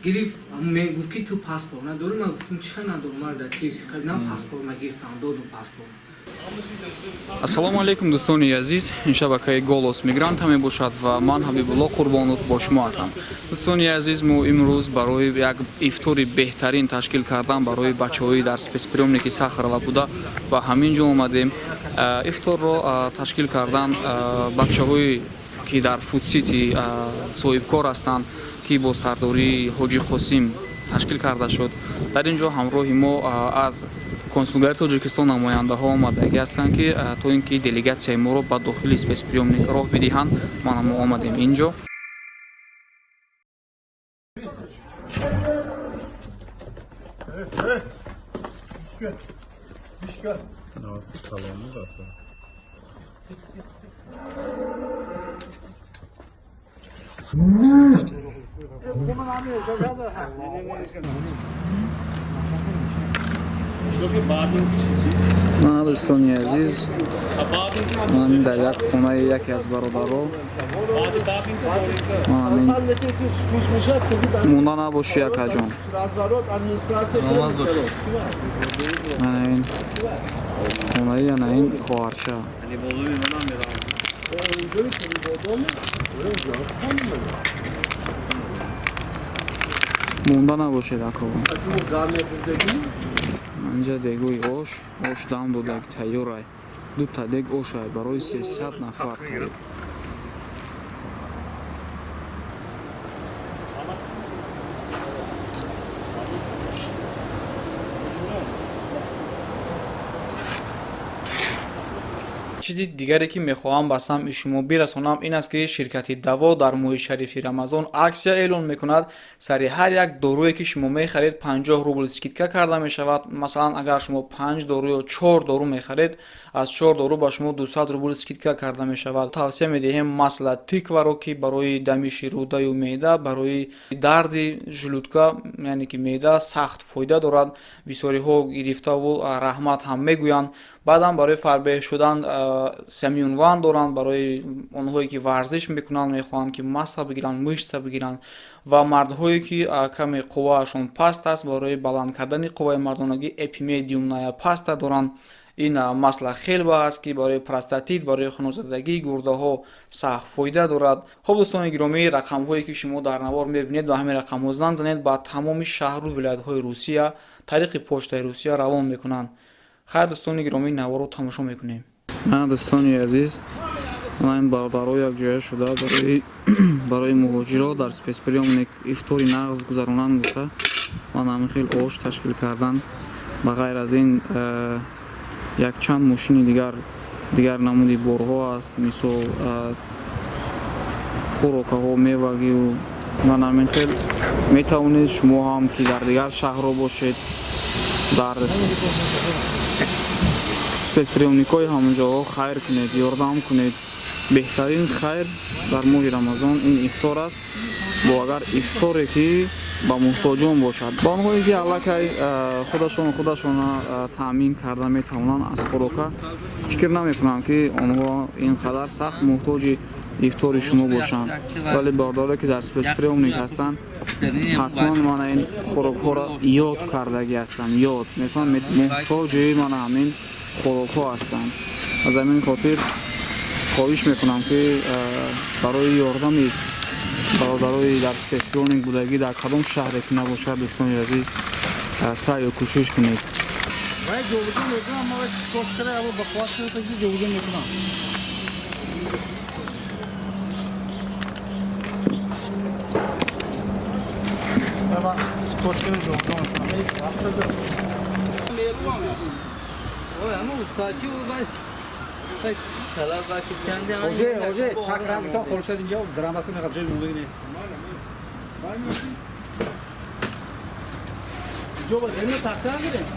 Гирифт, гуфт ки ту паспорт надорӣ. Ман гуфтам, чӣ хел надорам, ман дар КФС қабидам, паспорт ма гирифтам, додум паспорт. Ассалому алайкум, дӯстони азиз. Ин шабакаи «Голос мигранта» мебошад ва ман, Ҳабибулло Қурбонов, бо шумо ҳастам. Дӯстони азиз, мо имрӯз барои як ифтори беҳтарин ташкил кардан барои бачаҳои дар спецприёмники Сахарова буда ба ҳамин ҷо омадем. Ифторро ташкил кардан бачаҳое ки дар Фудсити соҳибкор ҳастанд, ки бо сардории Ҳоҷи Қосим ташкил карда шуд. Дар ин ҷо ҳамроҳи мо аз консулгарии Тоҷикистон намояндаҳо омадагӣ ҳастанд, ки то ин ки делегатсияи моро ба дохили спецприёмник роҳ бидиҳанд. Мана, мо омадем ин ҷо. Дӯстони азиз, ман дар як хонаи яке аз бародаро. Монда набоши, якаҷон. Ана ин хонаи, ана ин хоҳарча. Монда набошед, ако. Инҷа дегои ош, ош дам дода тайёрай. Дута дег ошай барои 300 нафар қариб. Чизи дигаре, ки мехоҳам ба самъи шумо бирасонам, ин аст, ки ширкати «Даво» дар моҳи шарифи Рамазон аксия эълон мекунад. Сари ҳар як доруе, ки шумо мехаред, 50 рубл скидка карда мешавад. Масалан, агар шумо панҷ дору ё чор дору мехаред, аз чор дору ба шумо 200 рубл скидка карда мешавад. Тавсия медиҳем масло тыкваро, ки барои дамиши рӯдаю меъда, барои дарди желудка, яъне ки меъда, сахт фоида дорад. Бисёриҳо гирифтаву раҳмат ҳам мегӯянд. Баъдам барои фарбеҳ шудан Семюнван доранд, барои онҳое ки варзиш мекунанд, мехоҳанд ки масса бигиранд, мышца бигиранд, ва мардҳое ки каме қувваашон паст аст, барои баланд кардани қувваи мардонагӣ эпимедиумная паста доранд. Ин масло хелба аст, ки барои простатит, барои хунозадагии гурдаҳо сахт фоида дорад. Хуб, дӯстони гиромӣ, рақамҳое ки шумо дар навор мебинед, ба ҳамин рақамҳо занг занед. Ба тамоми шаҳру вилоятҳои Русия тариқи почтаи Русия равон мекунанд. Хайр, дӯстони гиромӣ, наворро тамошо мекунем. На, дӯстони азиз, ин бародаро якҷоя шуда барои муҳоҷиро дар спецприёмник ифтори нағз гузаронанд гуфта, ман ҳамин хел ош ташкил кардан. Ба ғайр аз ин якчанд мошини дигар, дигар намуди борҳо аст, мисол хӯрокаҳо, мевагию. Ман ҳамин хел метавонед шумо ҳам, ки дар дигар шаҳрҳо бошед, дар спецприёмникҳои ҳамонҷоҳо хайр кунед, ёрдам кунед. Беҳтарин хайр дар моҳи Рамазон ин ифтор аст, бо агар ифторе ки ба муҳтоҷон бошад, ба онҳое ки аллакай худашон худашона таъмин карда метавонанд аз хӯрока. Фикр намекунам, ки онҳо ин қадар сахт муҳтоҷи ифтори шумо бошанд, вале бародаре ки дар спецприёмник ҳастанд, ҳатман мана ин хӯрокҳоро ёд кардагӣ ҳастанд, ёд мекунанд, муҳтоҷи мана ҳамин хӯрокҳо ҳастанд. Аз ҳамин хотир хоҳиш мекунам, ки барои ёрдами бародарои дар спецприёмник будагӣ, дар кадом шаҳре ки набошад, дӯстони азиз, саъю кӯшиш кунед. Вай ҷобиҷо мекунам, ма вай кошкара або ба қувват ҷобиҷо мекунам. Скотчкани ҷобиҷо мекунам. Оҷе, оҷе, так рангтон холшад инҷо, дарамаска меқад ҷои мондагӣ не. Ҷо ба замина тахта гирем.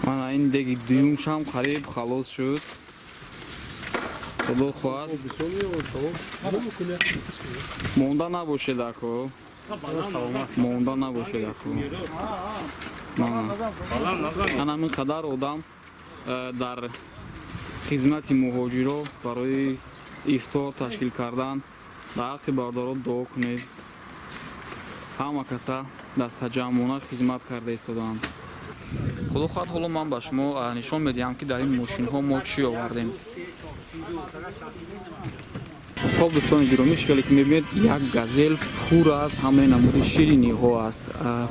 Мана ин деги дуюмшам қариб халос шуд. Худо хоҳад, монда набошед, ако, монда набошед, ако. Ана ҳамин қадар одам дар хизмати муҳоҷиро барои ифтор ташкил кардан. Дар ҳаққи бародаро дуо кунед. Ҳама каса дастаҷамъона хизмат карда истодаанд. Худо хоҳад, ҳоло ман ба шумо нишон медиҳам, ки дар ин мошинҳо мо чӣ овардем. Хоб, дӯстони гиромӣ, шикале ки мебинед, як газел пур аз ҳамаи намуди шириниҳо аст,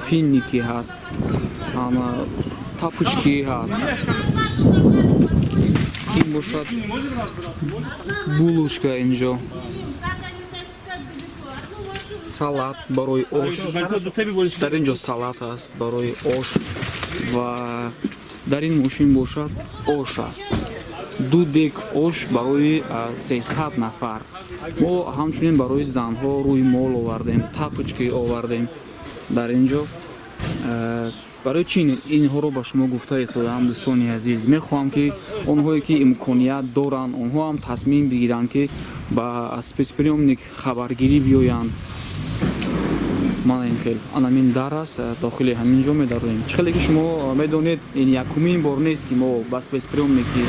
финники ҳаст, тапочки ҳаст, ин бошад булочка, инҷо салат барои ош, дар ин ҷо салат аст барои ош ва дар ин мошин бошад ош аст, ду дек ош барои 300 нафар. Мо ҳамчунин барои занҳо рӯймол овардем, тапочки овардем дар ин ҷо. Барои чӣ инҳоро ба шумо гуфта истодаам, дӯстони азиз? Мехоҳам, ки онҳое ки имконият доранд, онҳо ҳам тасмим бигиранд, ки ба спецприёмник хабаргирӣ биёянд. Мана ин хел анамин дар аст, дохили ҳамин ҷо медароем. Чӣ хеле ки шумо медонед, ин якумин бор нест, ки мо ба спецприёмники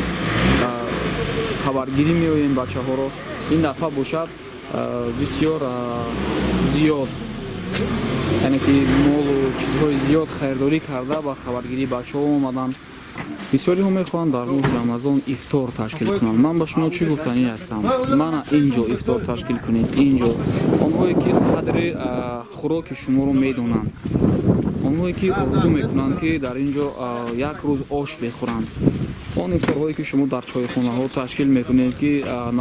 хабаргирӣ меоем бачаҳоро. Ин дафъа бошад бисёр зиёд, яъне ки молу чизҳои зиёд харидорӣ карда ба хабаргирии бачаҳо омаданд. Бисёриҳо мехоҳанд дар моҳи Рамазон ифтор ташкил кунанд. Ман ба шумо чӣ гуфтанӣ ҳастам? Мана ин ҷо ифтор ташкил кунед. Ин ҷо онҳое ки қадри хӯроки шуморо медонанд, онҳое ки орзу мекунанд, ки дар ин ҷо як рӯз ош бихӯранд. Он ифторҳое ки шумо дар чойхонаҳо ташкил мекунед, ки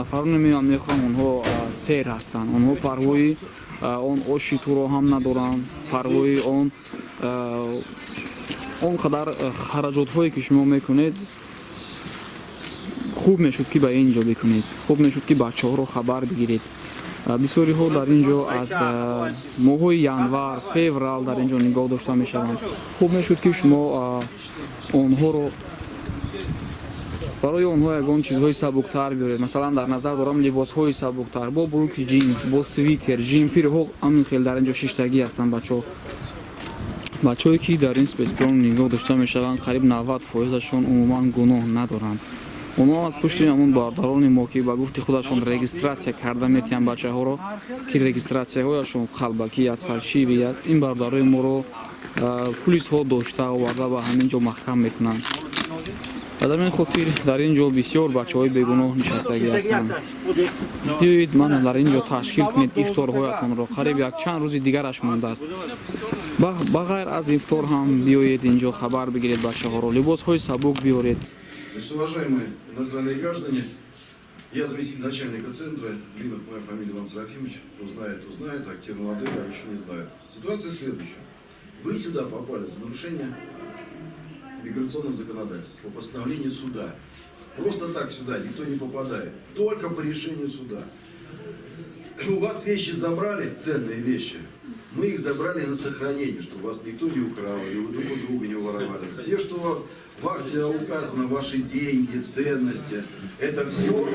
нафароне меоянд, мехӯранд, онҳо сер ҳастанд, онҳо парвои он оши туро ҳам надоранд, парвои он қадар хараҷотҳое ки шумо мекунед. Хуб мешуд, ки ба ин ҷо бикунед, хуб мешуд, ки бачаҳоро хабар бигиред. Бисёриҳо дар ин ҷо аз моҳҳои январ, феврал дар ин ҷо нигоҳ дошта мешаванд. Хуб мешуд, ки шумо онҳоро, барои онҳо ягон чизҳои сабуктар биёред. Масалан, дар назар дорам либосҳои сабуктар, бо брюки ҷинс, бо свитер, жемпирҳо. Ҳамин хел дар ин ҷо шиштагӣ ҳастанд бачаҳо. Бачаҳое ки дар ин спецприём нигоҳ дошта мешаванд, қариб 90 фоизашон умуман гуноҳ надоранд. Онҳо аз пушти ҳамон бародарони мо, ки ба гуфти худашон регистрация карда метиҳанд бачаҳоро, ки регистрация ҳояшон қалбакӣ аст, фальшивый аст, ин бародарои моро пулисҳо дошта оварда ба ҳамин ҷо маҳкам мекунанд. Аз ҳамин хотир дар ин ҷо бисёр бачаҳои бегуноҳ нишастагӣ ҳастанд. Биёед, мана дар ин ҷо ташкил кунед ифторҳоятонро. Қариб як чанд рӯзи дигараш мондааст. Ба ғайр аз ифтор ҳам биёед ин ҷо, хабар бигиред бачаҳоро, либосҳои сабук биёред. Значит, уважаемые иностранные граждане, я заместитель начальника центра, Глинов, моя фамилия, Иван Серафимович, кто знает, то знает, а те молодые, а еще не знают. Ситуация следующая. Вы сюда попали за нарушение миграционного законодательства по постановлению суда. Просто так сюда никто не попадает, только по решению суда. У вас вещи забрали, ценные вещи. Мы их забрали на сохранение, чтобы вас никто не украл, или вы друг у друга не воровали. Все, что в акте указано, ваши деньги, ценности, это все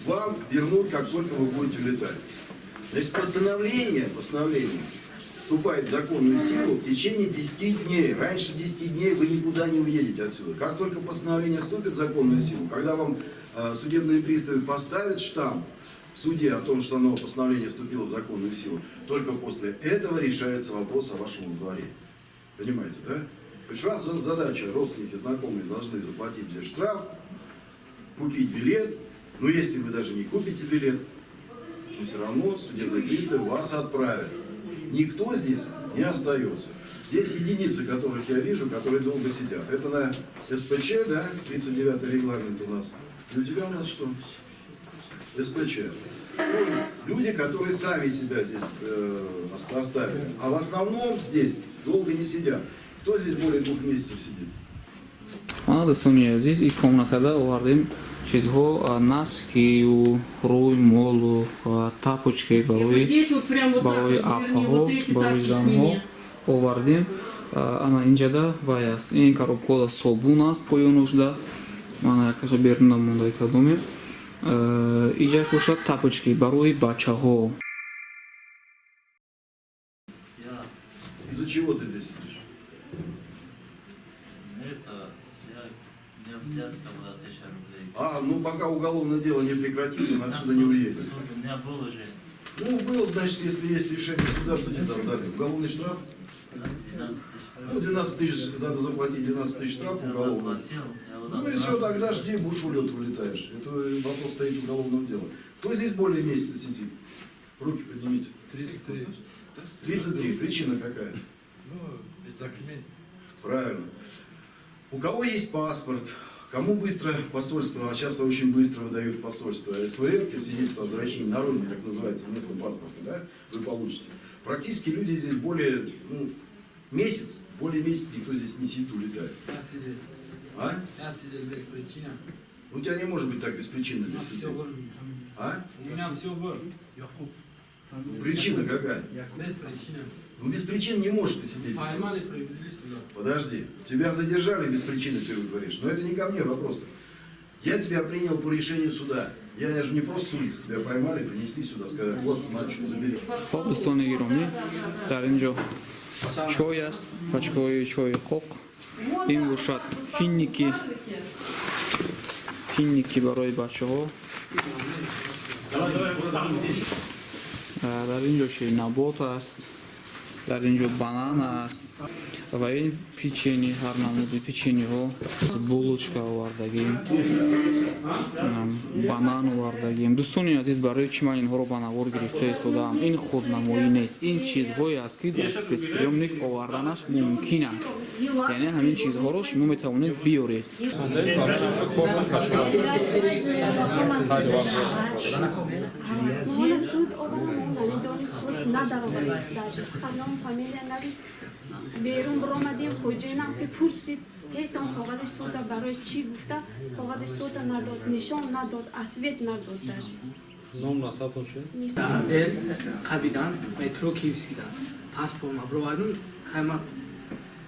вам вернут, как только вы будете улетать. Значит, постановление вступает в законную силу в течение 10 дней. Раньше 10 дней вы никуда не уедете отсюда. Как только постановление вступит в законную силу, когда вам судебные приставы поставят штамп в суде о том, что оно, постановление, вступило в законную силу, только после этого решается вопрос о вашем выдворении. Понимаете, да? То есть у вас задача, родственники, знакомые должны заплатить здесь штраф, купить билет. Но если вы даже не купите билет, Но все равно судебные приставы вас отправят. Никто здесь не остается. Здесь единицы, которых я вижу, которые долго сидят. Это на СПЧ, да, 39-й регламент у нас. И у тебя у нас что? СПЧ. Люди, которые сами себя здесь оставили. А в основном здесь долго не сидят. Кто здесь более 2 месяцев сидит? Мана, дӯстони азиз, ин комнатада овардем чизҳо: носки-ю рӯймолу тапочки барои Здесь вот прям вот так барои разверни, апаҳо, вот эти барои тапки занҳо сними. Овардем. Ана инҷада вай аст, ин коробкода собун аст, поёнушда мана якаша беруна мондаи кадоме. Иҷа бошад тапочки барои бачаҳо. Я, Из-за чего ты здесь сидишь? Это, я, у меня взятка была 1000 рублей. А, ну пока уголовное дело не прекратится, он На отсюда не уедет. Суд у меня был уже. Ну, был, значит, если есть решение суда, что тебе там дали? Уголовный штраф? Да, 12 тысяч. Ну, 12 тысяч, надо заплатить 12 тысяч штраф Я уголовный. заплатил, я вот Ну и все, тогда жди, будешь улет, улетаешь. Это вопрос стоит в уголовном деле. Кто здесь более месяца сидит? Руки поднимите. 33. 33. Причина какая? Ну, без документов. Правильно. У кого есть паспорт, кому быстро посольство, а сейчас очень быстро выдают посольство СВР, свидетельство о возвращении на родину, так называется, вместо паспорта, да, вы получите. Практически люди здесь более, ну, месяц, более месяца никто здесь не сидит, улетает. Я сидел. А? Я сидел без причины. У тебя не может быть так без причины У меня здесь все сидеть. было. А? У меня все было. Якуб. Причина какая? Без причины. Ну без причин не можешь ты сидеть здесь. Поймали, привезли сюда. Подожди, тебя задержали без причины, ты говоришь. Но это не ко мне вопрос. Я тебя принял по решению суда. Я же не просто с улицы тебя поймали, принесли сюда, сказали: вот, мальчик, забери. Хоб, дӯстони гиромӣ, дар ин ҷо чой аст, пачкаҳои чои қоқ. Ин бошад финики, финики барои бачаҳо. Дар ин ҷо ширнабот аст, дар ин ҷо банан аст ва ин печенье, ҳар намуди печеньеҳо, булочка овардагим, банан овардагим. Дӯстони азиз, барои чӣ ман инҳоро ба навор гирифта истодаам? Ин худнамоӣ нест, ин чизҳое аст, ки дар спецприёмник оварданаш мумкин аст, яъне ҳамин чизҳоро шумо метавонед биёред. Мола суд оварам, мо намедонем, суд надароварем даже, фақат ном, фамилия навист. Берун биромадем, хоҷаинам ки пурсид, тетон коғази суда барои чӣ гуфта, коғази суда надод, нишон надод, ответ надод даже. Ном насабтон чӣ? Нест. Отдел қабидан, метро Киевскийда паспортма бировардам. Хайма,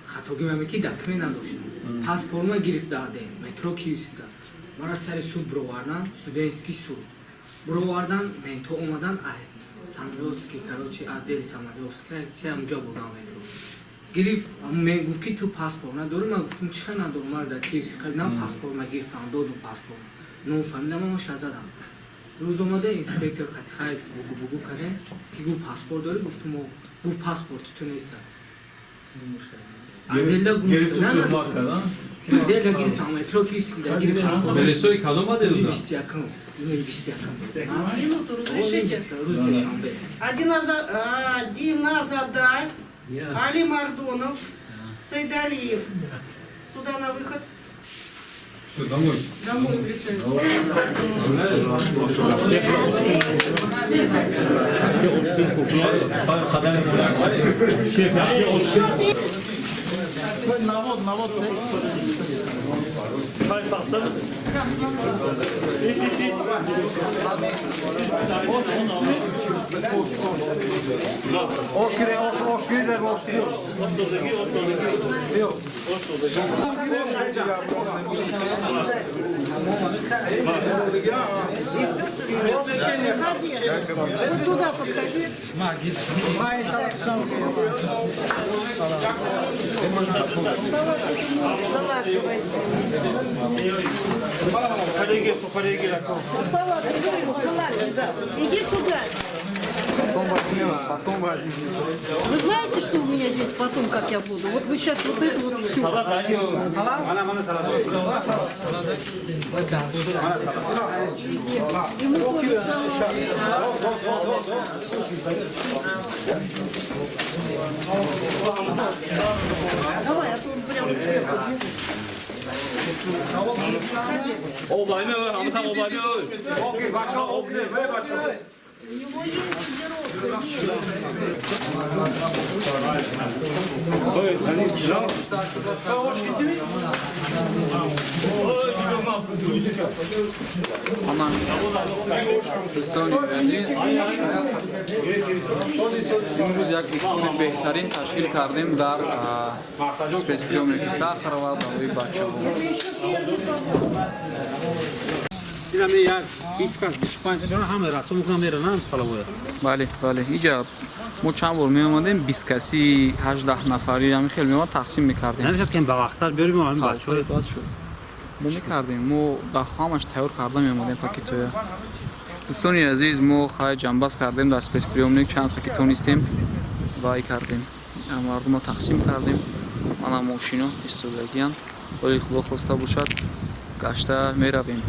хатогимаме ки документ надоштам. Паспортма гирифта, отдел метро Киевскийда мара сари суд бировардан, студентский суд бировардан. Менто омадан, ай Самарёвский, короче, отдели Самарёвский чи ҳамҷо бурдан. Метро гирифт, мен гуфт, ки ту паспорт надорӣ. Ман гуфтам: чӣ хел надорам? Мара дар Киевский қабидан, паспортма гирифтам, додум паспорт, ном, фамилиямамо задам. Рӯз омада инспектор қатихай бугу бугу кардем, ки гуфт: паспорт дорӣ? Гуфтум: гуфт: паспорти ту неста. Отделда гум шуда, отделда гирифтам, метро Киевскийда гирифтам. Мелисои кадом отдел? Рӯзи 21-ум, рӯзи 21-ум. Минуту, разрешите? Рӯзи сешанбе. Адиназада, Али Мардонов, Сайдалиев. Сюда на выход. Все, домой. Домой улетаем. Еще три. Навод, навод. Ош гире, ош, ош гире, ош гире. Подходи. Вот туда подходи. Залаживай. Салат, салат, да. Иди сюда. Потом возьмем. Вы знаете, что у меня здесь потом, как я буду? Вот вы сейчас вот это вот все. Салат. Ему тоже салат. Давай, а то он прямо сверху держит. У него есть веровка, есть. Ана, дӯстони азиз, имрӯз як ифтори беҳтарин ташкил кардем дар спецприёмники Сахарова барои бачаҳо. Это еще первый поход. Дидам як 20 кас 25 миллион ҳама расм мекунам меранам салавоя. Бале, бале, иҷа мо чанд бор меомадем, 20 каси, 18 нафари, ҳамин хел меомад, тақсим мекардем. Намешад ки ба вақттар биёрем ҳамин бачаҳо. Баъд шуд, мо мекардем, мо дар ҳамаш тайёр карда меомадем пакетоя. Дӯстони азиз, мо хай ҷамъбаст кардем дар спецприёмник, чанд қа ки тонистем вай кардем, мардумро тақсим кардем. Мана мошино истодагиянд, вале Худо хоста бошад, гашта меравем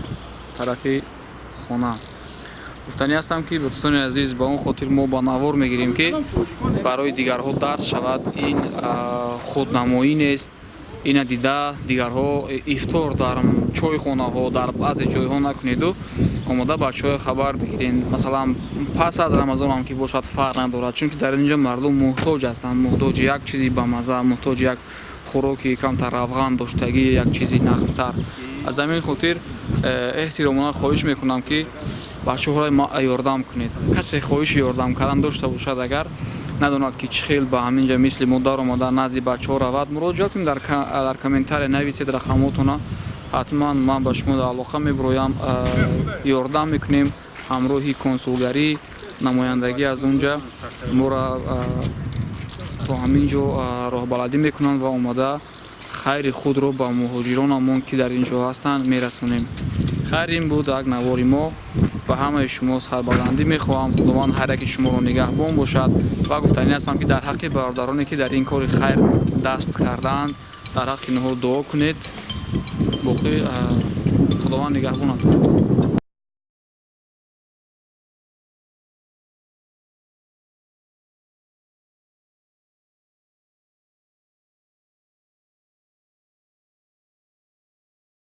тарафи хона. Гуфтанӣ ҳастам, ки дӯстони азиз, ба он хотир мо ба навор мегирем, ки барои дигарҳо дарс шавад. Ин худнамоӣ нест. Ина дида дигарҳо ифтор дар чойхонаҳо, дар баъзе ҷойҳо накунеду омода бачаҳои хабар бигирен. Масалан, пас аз Рамазонам ки бошад, фарқ надорад, чунки дар ин ҷо мардум муҳтоҷ ҳастанд, муҳтоҷи як чизи бамаза, муҳтоҷи як хӯроки камтар равған доштагӣ, як чизи нағзтар. Аз ҳамин хотир эҳтиромона хоҳиш мекунам, ки бачаҳоро ёрдам кунед. Касе хоҳиши ёрдам кардан дошта бошад, агар надонад, ки чӣ хел ба ҳамин ҷо мисли мо даромада назди бачаҳо равад, муроҷиат кунед, дар комментария нависед рақамотона, ҳатман ман ба шумо дар алоқа мебироям, ёрдам мекунем. Ҳамроҳи консулгарӣ, намояндагӣ аз он ҷа моро то ҳамин ҷо роҳбаладӣ мекунанд ва омада хайри худро ба муҳоҷиронамон, ки дар ин ҷо ҳастанд, мерасонем. Хайр, ин буд як навори мо. Ба ҳамаи шумо сарбаландӣ мехоҳам, Худованд ҳар яки шуморо нигаҳбон бошад. Ва гуфтанӣ ҳастам, ки дар ҳаққи бародароне, ки дар ин кори хайр даст кардаанд, дар ҳаққи инҳо дуо кунед. Боқӣ Худованд нигаҳбонатон.